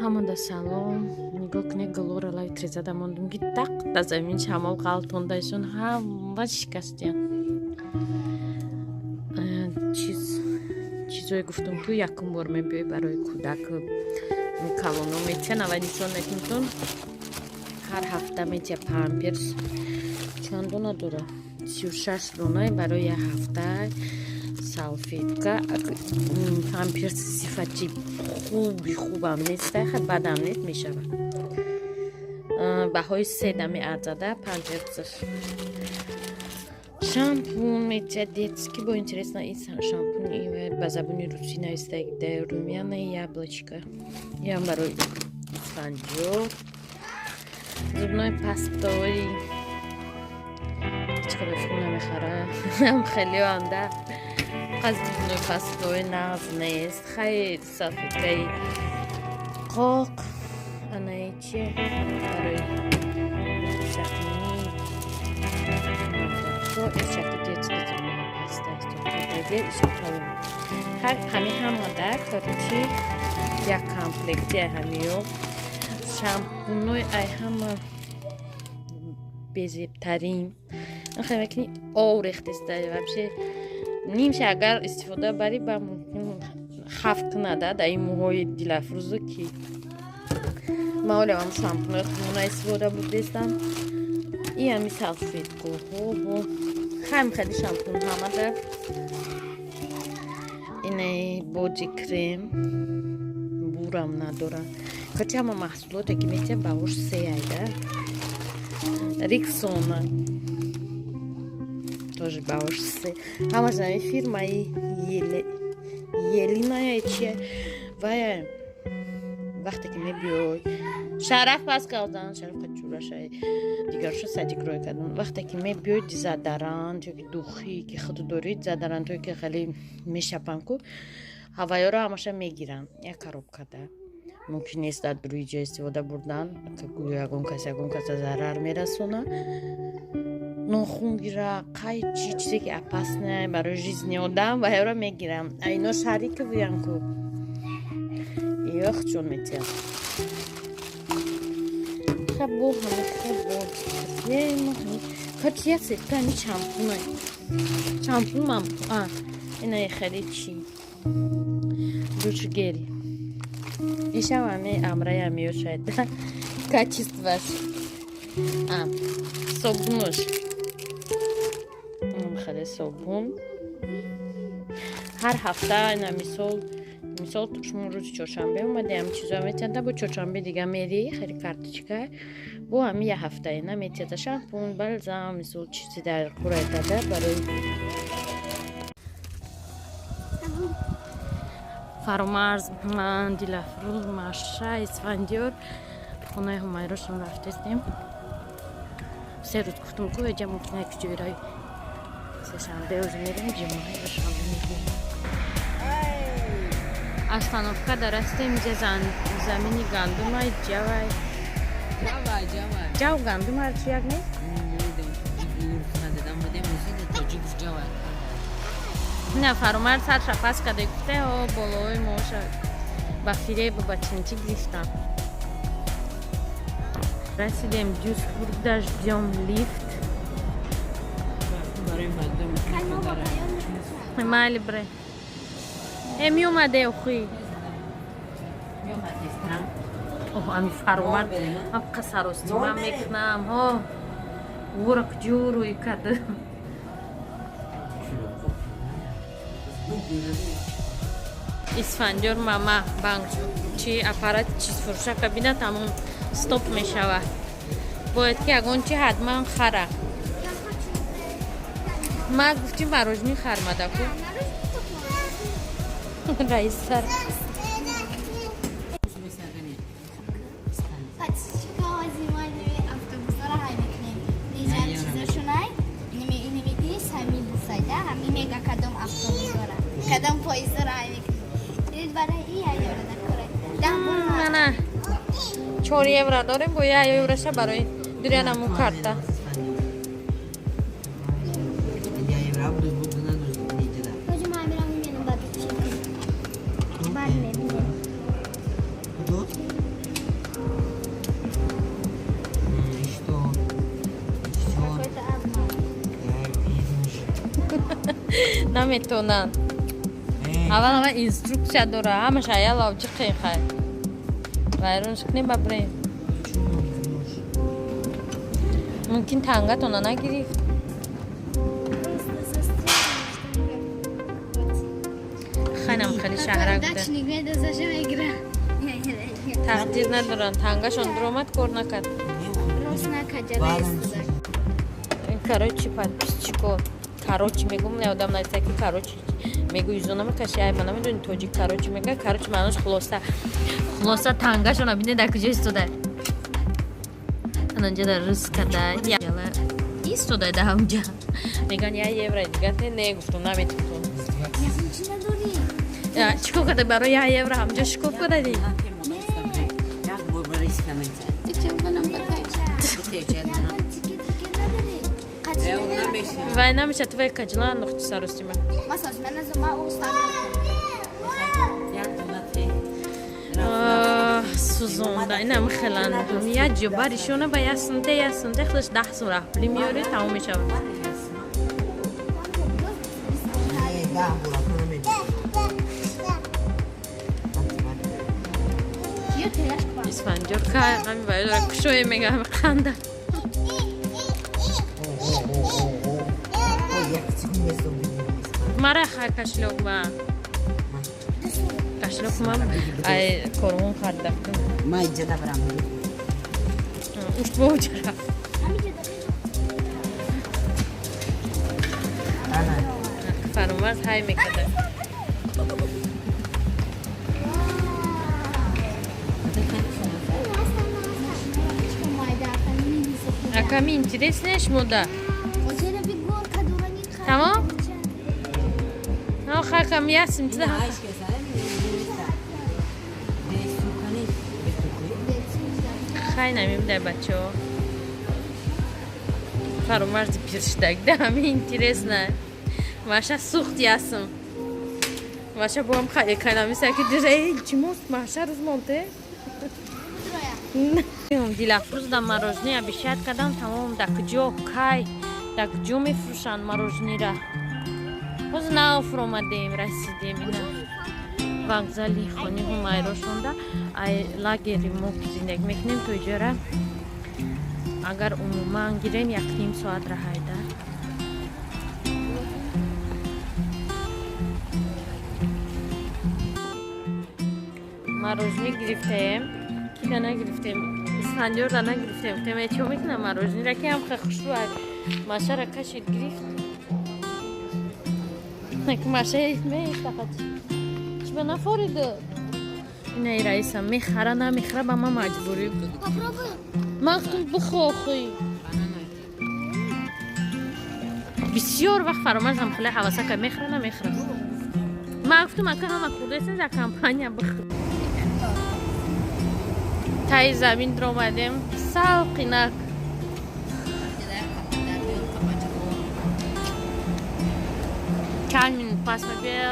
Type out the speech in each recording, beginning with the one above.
Ҳамада салом. Нигоҳ кунед, гулора лай трезада мондум, ки тақ да замин шамол ғалтондашон, ҳама шикастиян. Чиз чизое гуфтум, ки якум бор мебиёй, барои кӯдак калоно метия, нава нишон метимтон. Ҳар ҳафта метия памперс. Чанд дона дора? 36 донаи барои як ҳафта. Салфетка, памперс сифати хуби хубам нест, бадам нест, мешавад. Баҳои се дами арзада памперсаш. Шампун метия детский. Бо интересно, ин шампун ба забони русӣ нависта, «Румяное яблочко». Ям барои Исфандиёр. Зубной пастои ҳечка ба фикр намехара, хелеанда зубной пастои нағз нест. Хайр, салфеткаи қоқ. Анаи чи барои шахмӣ, ишаки детский зубная паста. Ҳами ҳамада, короче, як комплекти ҳамиё. Шампунои ай ҳама безебтарин мекунӣ, ов рехтеста. Вообще нимша агар истифода барӣ, ба мумкин хаф кунада дар ин мӯҳои дилафрӯзу, ки ман олам шампунои худмона истифода бурдестам. И ҳами салфеткоҳо, хайм, хеле шампун ҳамада. Инаи body крем бурам надора. Короче, ҳама маҳсулоте ки метия, баҳош се айда. Риксона тоже баҳош се. Ҳамаш ами фирмаи Елиная чия. Вая вақте ки мебиёй, Шараф пас кардан, Шараф қачурашай, дигарша садик рой кардам. Вақте ки мебиёй, дезодорант ёки духи ки худ дорӣ, дезодорантое ки хеле мешапанд ку, ҳаваёро ҳамаша мегиранд як коробкада. Мумкин нест дар рӯи ҷо истифода бурдан, гӯё ягон кас ягон каса зарар мерасона. Нохун гира, қайчи, чизе ки опасное барои жизни одам, ваёро мегирам. А ино шариковыян ку, ё хчон метиҳам. Хабо ҳами хабо. Короче, як сетка ҳами шампуна. Шампун мам, инаи хеле чи душ гель. Ишам ҳами амраи ҳамиё шояд качествоаш. Собунуш хеле собун. Ҳар ҳафта ина, мисол, шумо рӯзи чоршанбе омади, ҳами чизо метиҳанда, бо чоршанбе дига мери, хеле карточка бо ҳами як ҳафта ина метиҳада: шампун, балзам, мисол, чизи дар қурайтада барои Фаромарз, ман, Дилафрӯз, Маша, Исфандиёр хонаи Ҳумайрошон рафтестем. 3 рӯз гуфтум ку, эҷа мумкин як ҷойраи сешанбе рӯз мерем, ҷумъа ё шанбе мебием. Остановка дарастем, инҷа замини гандумай, ҷавай. Ҷавай, ҷавай. Ҷав, гандум ҳарчи як нест. Надедам будем, тоҷик ҷавай. На, Фаромарз сарша пас карда, гуфте, о болои моша ба фиребу ба чинчи гирифтам. Расидем Дюсбург, ждём лифт. Барои мардум. Майли, бре, э меомаде охи. Оҳ, ами Фаромарз ҳамқа саростима мекунам, ҳо вора куҷо рӯй карда. Исфандиёр мама банк чи аппарати чизфурӯшака бина, тамом, стоп мешавад. Бояд ки ягон чи ҳатман хара. Ма гуфтим, мороженое хармадаку раисар. Мега кадом автобусора, кадом поездора ҳай мекунем, барои и ёра накора. Мана 4 евро дорем, бо 1 евроша барои дурянаму карта. Ҳоҷи, ман мерам, мебинам, баъд чӣ, баъд мебинем. Наметонанд. Аввал ава инструксия дора, ҳамаш аяла ҷиқе хай. Вайронш кунем ба бирем. Мумкин тангатона нагирифт. Хайнам хеле шаҳрак буда. Тақдир надоранд, тангашон дуромад, кор накард. Короче, подписчико, короче мегум, не одам нависта ки короче мегӯ юзо намекаши, ай ма намедонӣ тоҷик короче мега, короче маънош хулоса. Хулоса тангашона бине дар куҷо истода. Ананҷа дар рӯз када, яла истода дар ҳамҷа. Меган я евро дигар не гуфтум наметутум. Чӣ кор када барои я евро ҳамҷа шикоф кадади? Вай намеша твоя каҷла андохти саростима. Сӯзонда инам хелан як ҷо баришона ба як сунте як сунте худаш 10 сум рафт пулӣ меёри, тамом мешавад. Исфанҷор кай ҳами вайдора кушое мега ҳами қанда. Мара хай кашлёк ма. Кашлёк ма ай корвон харида будам. Ма иҷода барам. Ушбо уҷа рафт. Фаромарз ҳай мекарда. Аками интереснеш мода. Тамом? Хакам ясим тида. Хай намебидай бачаҳо. Фаромарзи пир шудаг да ҳами интересна. Маша сӯхт ясм. Маша боам кайнамиса ки дира илтимос маша рӯз монте. Дилафрӯз да мороженое обещать кардам, тамом да куҷо кай да куҷо мефурӯшанд мороженыйра. Ҳозир нав омадем, расидем ина вокзали хони Ҳумайрошонда. Ай лагери мо ки зиндагӣ мекунем то иҷора агар умуман гирем 1.5 соат раҳайда. Мороженое гирифтаем, кида нагирифтем, Исфандиёрда нагирифтем. Гуфтем чо мекунам мороженыйра ки ҳам хеле хушрӯ машара кашид гирифт. Маша меистахад. Чиба нафорида? Инаи раиса мехара намехара ба ман маҷбурӣ. Ман гуфтум бихохӣ. Бисёр вақт фаромарзам хеле ҳаваса ка мехара намехара. Ман гуфтум ака ҳама хурдаистен дар компания бихӯр. Таи замин даромадем салқинак. Чанд минут пас мебия?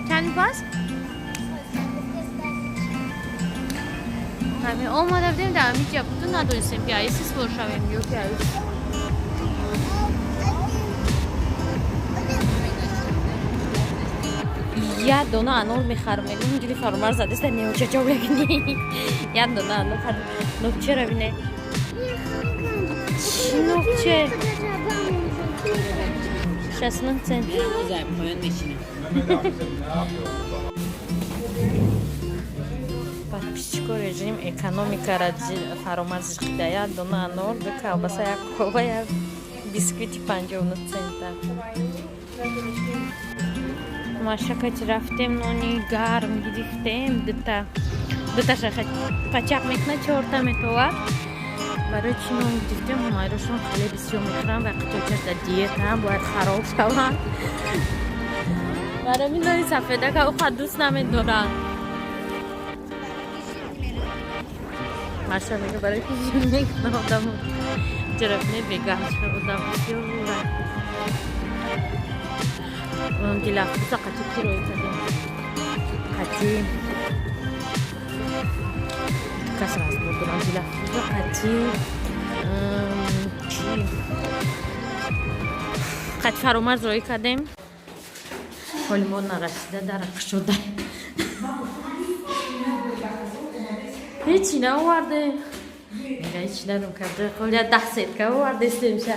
Чанд пас? Ҳамин омада будем дар ҳамин ҷа буду надонистем ки аиси сувор шавем ё ки аис. Як дона анор мехарам, мегӯм дили фаромарз задиста неочачо мекунӣ. Як дона анор харам. Нокчера бине. Чӣ нокче? 69 цент. Подписчико режим экономикара фаромарз жиқида. Як дона анор, ду колбаса, як кола, як бисквити 59 цента. Машакати рафтем, нони гарм гирифтем, дута. Дуташа пачақ мекунад, чорта метовад. Барои чӣ нон гирифтем? Ҳумайрошон хеле бисёр мехӯранд ва қиточаш дар диетаам бояд хароб шаванд. Барои мин нони сафедака ӯ қад дӯст намедоранд. Маша мега барои ки жир мекунад одамо. Ҷарафне бегаҳ одам бисёр дилафрӯза қати кироя кардем. Қати кас разбор дорам. Дилафрӯза қати чи қати фаромарз роӣ кардем. Ҳоли мо нарасида, дара кушода. Ҳечи наовардем. Мега, ҳечи нарум карда. Ҳоли я 10 сетка овардестемша.